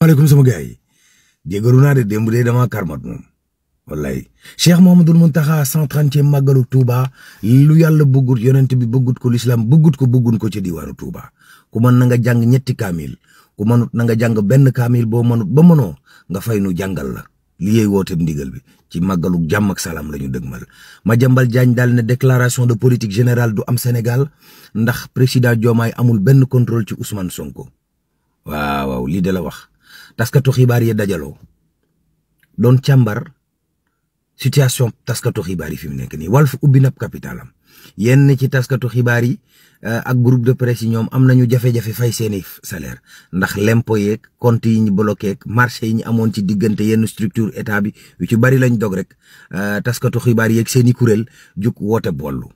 maaleykum sama gars yi déggalu naa de démb de dama karmat moom wallahi Cheikh Mouhamadoul Mountakha 130e màggalu Touba lu yàlla bëggut yonent bi bëggut ko l'islam bëggut ko bëggun ko ci diwaanu Touba ku mën na nga jàng ñetti kaamil ku mënut na nga jàng benn kaamil boo mënut ba mënoo nga fay nu jàngal la li yey woote ndigal bi ci màggalu jàmm ak salaam la ñu dëgmal Madiambal Diagne daal ne déclaration de politique générale du am Sénégal ndax président Diomaye amul benn contrôle ci Ousmane Sonko waaw lii de la wax taskatu xibaar yi dajaloo doon càmbar situation taskatu xibaar yi fi mu nekk nii Walf ubbi na capitalam yenn ci taskatu xibaar yi ak groupe de presse yi ñoom am nañu jafe-jafe fay seeni salaire ndax lempo yeeg compte yi ñu bloqué marché yi ñu amoon ci diggante yenn structure état bi yu ci bari lañ dog rek taskatu xibaar yeeg seeni kuréel juk woote bollu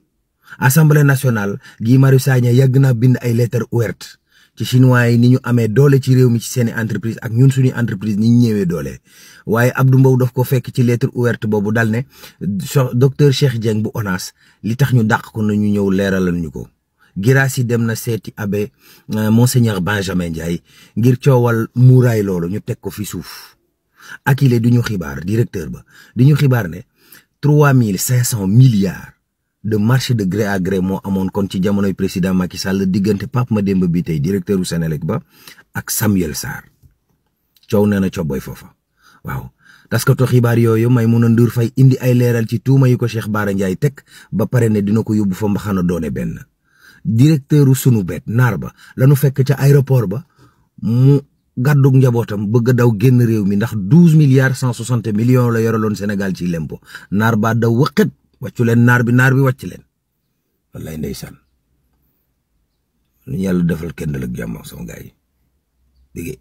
assemblée nationale Guy Marius Sagna yàgg naa bind ay lettres ouvertes ci chinois yi ni ñu amee doole ci réew mi ci seeni entreprise ak ñun suñuy entreprise ni ñu ñëwee doole waaye Abdou Mbow daf ko fekk ci lettre ouverte boobu dal ne docteur Cheikh Dieng bu ONAS li tax ñu dàq ko na ñu ñëw leeralal ñu ko Girassi dem na seeti abbé monseigneur Benjamin Ndiaye ngir coowal muuraay loolu ñu teg ko fi suuf Akile du ñu xibaar directeur ba di ñu xibaar ne 3500 milliards de marché de gré à gré moo amoon kon ci jamonoy président Macky Sall diggante Pape Mademba bi tey directeur u Senelec ba ak Samuel Sarr coow nee na cooboy foofa waaw taskatu xibaar yooyu Maimouna Ndour Faye indi ay leeral ci tuuma yi ko Cheikh Bara Ndiaye teg ba pare ne dina ko yóbbu fa mbaxana doone benn directeur u sunu bet naar ba lanu fekk ca aéroport ba mu gàddug njabootam bëgg a daw génn réew mi ndax 12 milliards 160 millions la yoraloon Sénégal ci lempo naar ba daw wëqët wàccu leen naar bi wàcc leen wallaay ndeysaan lu ñu yàlla defal kenn dal ak jàmm sama gaay yi dégg